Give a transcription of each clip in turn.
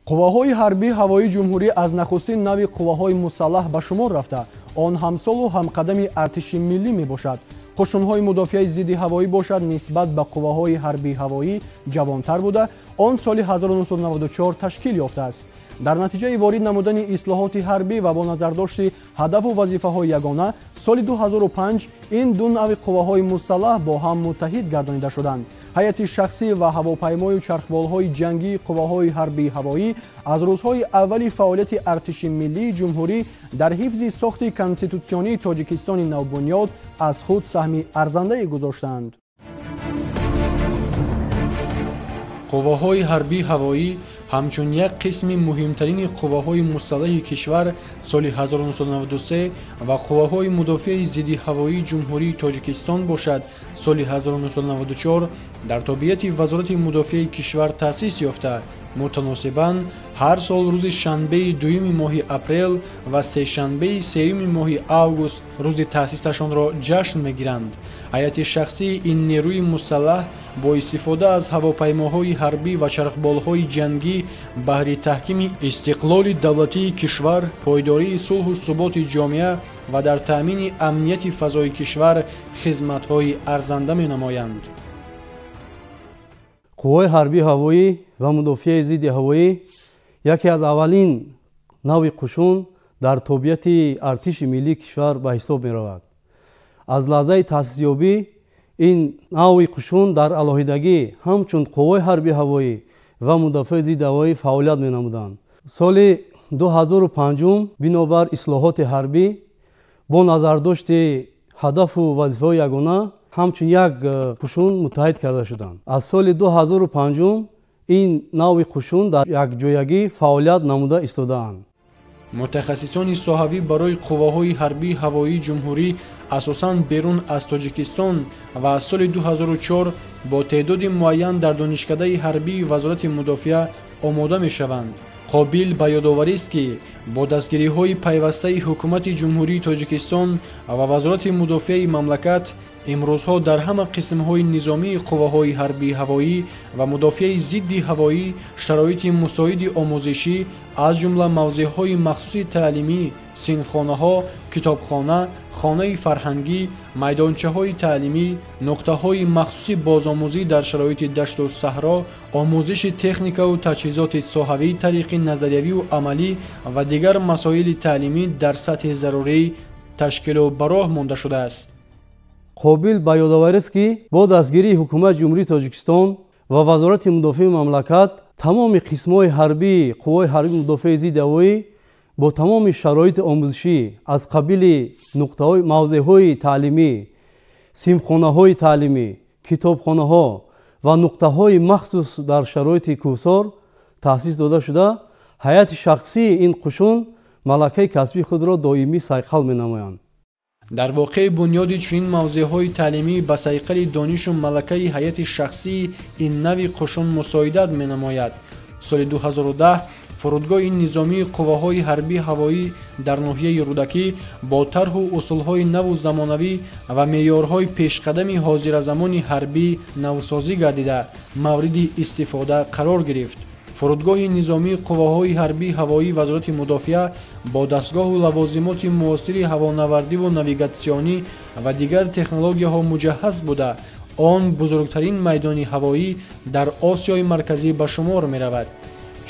Қувваҳои ҳарбии ҳавоии ҷумҳурӣ аз нахустин нави қувваҳои мусаллаҳ ба шумор рафта, он ҳамсолу ҳамқадами артиши миллӣ мебошад. Қушунҳои мудофиаи зидди ҳавоӣ бошад, нисбат ба қувваҳои ҳарбии ҳавоӣ ҷавонтар буда, он соли 1994 ташкил ёфтааст. Дар натиҷаи ворид намудани ислоҳоти ҳарбӣ ва бо назардошти ҳадафу вазифаҳои ягона, соли 2005 ин ду нави қувваҳои мусаллаҳ бо ҳам муттаҳид гардонида шуданд. Ҳайати шахсӣ ва ҳавопаймою чархболҳои ҷангии қувваҳои ҳарбии ҳавоӣ аз рӯзҳои аввали фаъолияти артиши миллии ҷумҳурӣ дар ҳифзи сохти конститутсионии Тоҷикистони навбунёд аз худ саҳми арзандае гузоштанд. Қувваҳои ҳарбии ҳавоӣ ҳамчун як қисми муҳимтарини қувваҳои мусаллаҳи кишвар соли 1993 ва қувваҳои мудофиаи зидди ҳавоии ҷумҳурии Тоҷикистон бошад, соли 1994 дар тобеияти Вазорати мудофиаи кишвар таъсис ёфта, мутаносибан ҳар сол рӯзи шанбеи дуюми моҳи апрел ва сешанбеи сеюми моҳи август рӯзи таъсисашонро ҷашн мегиранд. Ҳайати шахсии ин нерӯи мусаллаҳ бо истифода аз ҳавопаймоҳои ҳарбӣ ва чархболҳои ҷангӣ баҳри таҳкими истиқлоли давлатии кишвар, пойдории сулҳу суботи ҷомеа ва дар таъмини амнияти фазои кишвар хизматҳои арзанда менамоянд. Қувваҳои ҳарбии ҳавоӣ ва мудофиаи зидди ҳавоӣ яке аз аввалин нави қушун дар тобеияти артиши миллии кишвар ба ҳисоб меравад. Аз лаҳзаи таъсисёбӣ ин нави қушун дар алоҳидагӣ ҳамчун қувваҳои ҳарбии ҳавоӣ ва мудофиаи зидди ҳавоӣ фаъолият менамуданд. Соли 2005 бинобар ислоҳоти ҳарбӣ бо назардошти ҳадафу вазифаҳои ягона ҳамчун як қушун муттаҳид карда шуданд. Аз соли 2005 ин нави қушун дар якҷоягӣ фаъолият намуда истодаанд. Мутахассисони соҳавӣ барои қувваҳои ҳарбии ҳавоии ҷумҳурӣ асосан берун аз Тоҷикистон ва аз соли 2004 бо теъдоди муайян дар донишкадаи ҳарбии Вазорати мудофиа омода мешаванд. Қобил ба ёдоварист, ки бо дастгириҳои пайвастаи ҳукумати Ҷумҳурии Тоҷикистон ва Вазорати мудофиаи мамлакат имрӯзҳо дар ҳама қисмҳои низомии қувваҳои ҳарбии ҳавоӣ ва мудофиаи зидди ҳавоӣ шароити мусоиди омӯзишӣ, аз ҷумла мавзеъҳои махсуси таълимӣ, синфхонаҳо, китобхона, хонаи фарҳангӣ, майдончаҳои таълимӣ, нуқтаҳои махсуси бозомӯзӣ дар шароити дашту саҳро, омӯзиши техникаву таҷҳизоти соҳавӣ тариқи назариявию амалӣ ва дигар масоили таълимӣ дар сатҳи зарурӣ ташкилу ба роҳ монда шудааст. Қобил ба ёдоварист, ки бо дастгирии ҳукумати Ҷумҳурии Тоҷикистон ва Вазорати мудофиаи мамлакат тамоми қисмҳои ҳарбии қувваҳои ҳарбии мудофиаи зидди ҳавоӣ бо тамоми шароити омӯзишӣ аз қабили нуқтаҳои мавзеъҳои таълимӣ, синфхонаҳои таълимӣ, китобхонаҳо ва нуқтаҳои махсус дар шароити кӯҳсор таъсис дода шуда, ҳайати шахсии ин қушун малакаи касбии худро доимӣ сайқал менамоянд. Дар воқеъ бунёди чунин мавзеъҳои таълимӣ ба сайқали донишу малакаи ҳайати шахсии ин нави қушун мусоидат менамояд. Соли 2010 фурудгоҳи низомии қувваҳои ҳарбии ҳавоӣ дар ноҳияи Рӯдакӣ бо тарҳу усулҳои наву замонавӣ ва меъёрҳои пешқадами ҳозиразамони ҳарбӣ навсозӣ гардида, мавриди истифода қарор гирифт. Фурудгоҳи низомии қувваҳои ҳарбии ҳавоии Вазорати мудофиа бо дастгоҳу лавозимоти муосири ҳавонавардиву навигатсионӣ ва дигар технологияҳо муҷаҳҳаз буда, он бузургтарин майдони ҳавоӣ дар Осиёи Марказӣ ба шумор меравад,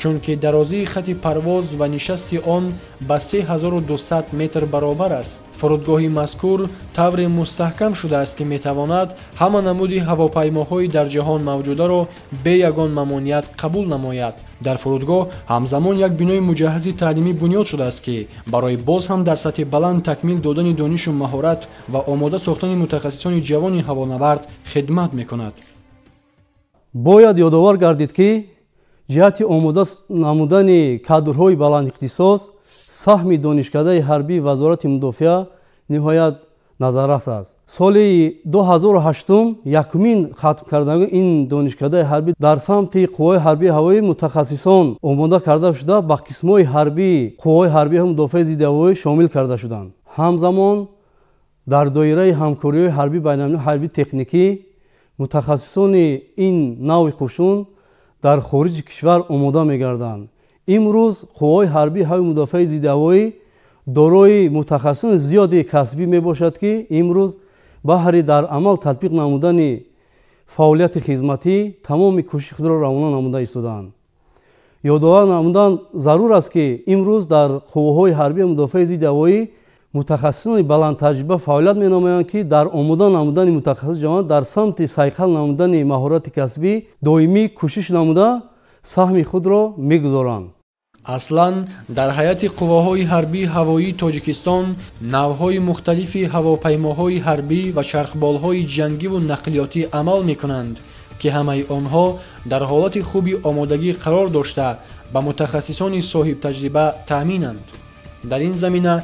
чунки дарозии хати парвоз ва нишасти он ба 3200 метр баробар аст. Фурудгоҳи мазкур тавре мустаҳкам шудааст, ки метавонад ҳама намуди ҳавопаймоҳои дар ҷаҳон мавҷударо бе ягон мамоният қабул намояд. Дар фурудгоҳ ҳамзамон як бинои муҷаҳҳази таълимӣ бунёд шудааст, ки барои боз ҳам дар сатҳи баланд такмил додани донишу маҳорат ва омода сохтани мутахассисони ҷавони ҳавонавард хидмат мекунад. Бояд ёдовар гардид, ки ҷиҳати омода намудани кадрҳои баландихтисос саҳми донишкадаи ҳарбии Вазорати мудофиа ниҳоят назаррас аст. Соли 2008 якумин хатм кардагони ин донишкадаи ҳарбӣ дар самти қувваҳои ҳарбии ҳавоӣ мутахассисон омода карда шуда, ба қисмҳои ҳарбии қувваҳои ҳарбии мудофиаи зидди ҳавоӣ шомил карда шуданд. Ҳамзамон дар доираи ҳамкориҳои ҳарбии байналмилалии ҳарбии техникӣ мутахассисони ин нави қушун дар хориҷи кишвар омода мегарданд. Имрӯз қувваҳои ҳарбии ҳавои мудофиаи зидди ҳавоӣ дорои мутахассисони зиёди касбӣ мебошад, ки имрӯз баҳри дар амал татбиқ намудани фаъолияти хизматӣ тамоми кӯшиши худро равона намуда истодаанд. Ёдовар намудан зарур аст, ки имрӯз дар қувваҳои ҳарбии мудофиаи зидди ҳавоӣ мутахассисони баландтаҷриба фаъолият менамоянд, ки дар омода намудани мутахассис ҷавон дар самти сайқал намудани маҳорати касбӣ доимӣ кӯшиш намуда саҳми худро мегузоранд. Аслан дар ҳайати қувваҳои ҳарбии ҳавоии Тоҷикистон навъҳои мухталифи ҳавопаймоҳои ҳарбӣ ва чархболҳои ҷангиву нақлиётӣ амал мекунанд, ки ҳамаи онҳо дар ҳолати хуби омодагӣ қарор дошта ба мутахассисони соҳибтаҷриба таъминанд. Дар ин замина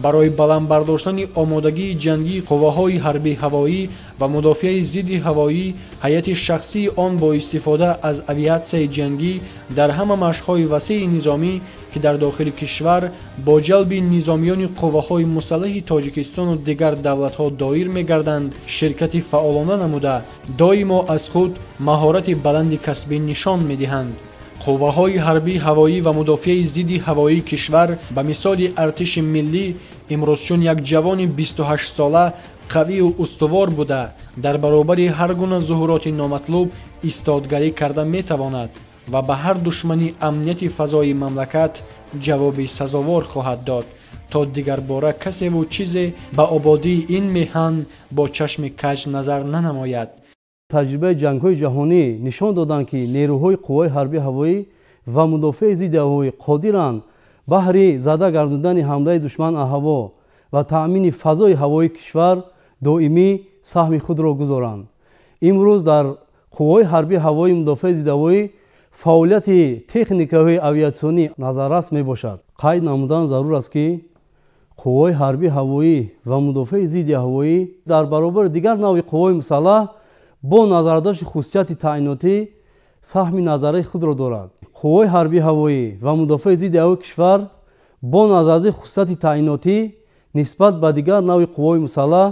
барои баланд бардоштани омодагии ҷангии қувваҳои ҳарбии ҳавоӣ ва мудофиаи зидди ҳавоӣ ҳайати шахсии он бо истифода аз авиатсияи ҷангӣ дар ҳама машқҳои васеи низомӣ, ки дар дохили кишвар бо ҷалби низомиёни қувваҳои мусаллаҳи Тоҷикистону дигар давлатҳо доир мегарданд, ширкати фаъолона намуда доимо аз худ маҳорати баланди касбӣ нишон медиҳанд. Қувваҳои ҳарбии ҳавоӣ ва мудофиаи зидди ҳавоии кишвар ба мисоли артиши миллӣ имрӯз чун як ҷавони 28сола қавию устувор буда, дар баробари ҳар гуна зуҳуроти номатлуб истодгарӣ карда метавонад ва ба ҳар душмани амнияти фазои мамлакат ҷавоби сазовор хоҳад дод, то дигарбора касеву чизе ба ободии ин меҳан бо чашми каҷ назар нанамояд. Таҷрибаи ҷангҳои ҷаҳонӣ нишон доданд, ки нерӯҳои қувваҳои ҳарбии ҳавоӣ ва мудофиаи зидди ҳавоӣ қодиранд баҳри зада гардондани ҳамлаи душман аз ҳаво ва таъмини фазои ҳавоии кишвар доимӣ саҳми худро гузоранд. Имрӯз дар қувваҳои ҳарбии ҳавоии мудофиаи зидди ҳавоӣ фаъолияти техникаҳои авиатсионӣ назаррас мебошад. Қайд намудан зарур аст, ки қувваҳои ҳарбии ҳавоӣ ва мудофиаи зидди ҳавоӣ дар баробари дигар навъи қувваҳои мусаллаҳ бо назардошти хусусияти таъинотӣ саҳми назарии худро дорад. Қувваҳои ҳарбии ҳавоӣ ва мудофиаи зидди ҳавоии кишвар бо назардошти хусусияти таъинотӣ нисбат ба дигар навъи қувваҳои мусаллаҳ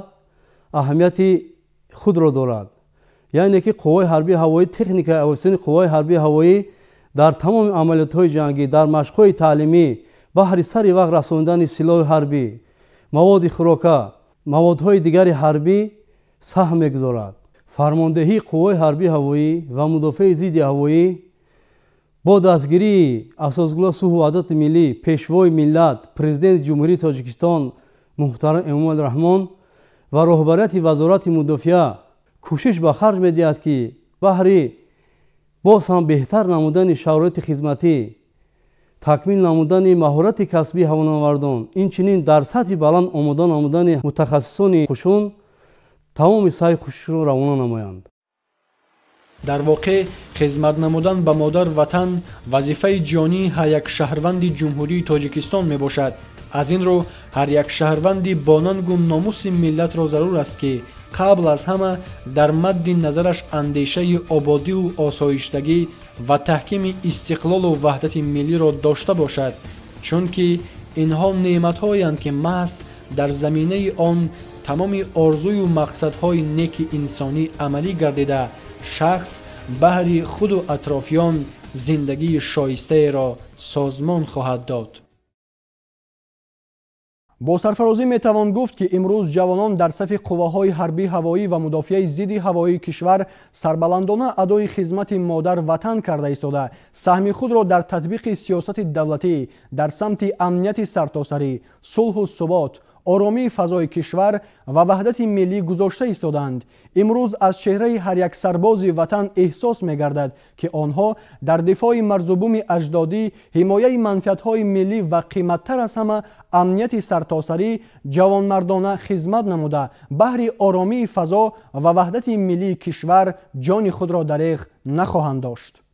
аҳамияти худро дорад. Яъне ки қувваҳои ҳарбии ҳавоӣ, техникаи авиатсионии қувваҳои ҳарбии ҳавоӣ дар тамоми амалиётҳои ҷангӣ, дар машқҳои таълимӣ баҳри сари вақт расондани силоҳи ҳарбӣ, маводи хӯрока, маводҳои дигари ҳарбӣ саҳм мегузорад. Фармондеҳии қувваҳои ҳарбии ҳавоӣ ва мудофиаи зидди ҳавоӣ бо дастгирии асосгузори сулҳу ваҳдати миллӣ, пешвои миллат, президенти Ҷумҳурии Тоҷикистон муҳтарам Эмомалӣ Раҳмон ва роҳбарияти Вазорати мудофиа кӯшиш ба харҷ медиҳад, ки баҳри боз ҳам беҳтар намудани шароити хизматӣ, такмил намудани маҳорати касбии ҳавонавардон, инчунин дар сатҳи баланд омода намудани мутахассисони қушун тамоми саъю кӯшишро равона намоянд. Дар воқеъ хизмат намудан ба модар ватан вазифаи ҷонии ҳар як шаҳрванди Ҷумҳурии Тоҷикистон мебошад. Аз ин рӯ ҳар як шаҳрванди бо нангу номуси миллатро зарур аст, ки қабл аз ҳама дар мадди назараш андешаи ободиву осоиштагӣ ва таҳкими истиқлолу ваҳдати миллиро дошта бошад, чунки инҳо неъматҳоянд, ки маҳз дар заминаи он тамоми орзую мақсадҳои неки инсонӣ амалӣ гардида, шахс баҳри худу атрофиён зиндагии шоистаеро созмон хоҳад дод. Бо сарфарозӣ метавон гуфт, ки имрӯз ҷавонон дар сафи қувваҳои ҳарбии ҳавоӣ ва мудофиаи зидди ҳавоии кишвар сарбаландона адои хизмати модар ватан карда истода, саҳми худро дар татбиқи сиёсати давлатӣ дар самти амнияти сартосарӣ, сулҳу субот, оромии фазои кишвар ва ваҳдати миллӣ гузошта истодаанд. Имрӯз аз чеҳраи ҳар як сарбози ватан эҳсос мегардад, ки онҳо дар дифои марзубуми аҷдодӣ, ҳимояи манфиатҳои миллӣ ва қиматтар аз ҳама амнияти сартосарӣ ҷавонмардона хизмат намуда, баҳри оромии фазо ва ваҳдати миллии кишвар ҷони худро дареғ нахоҳанд дошт.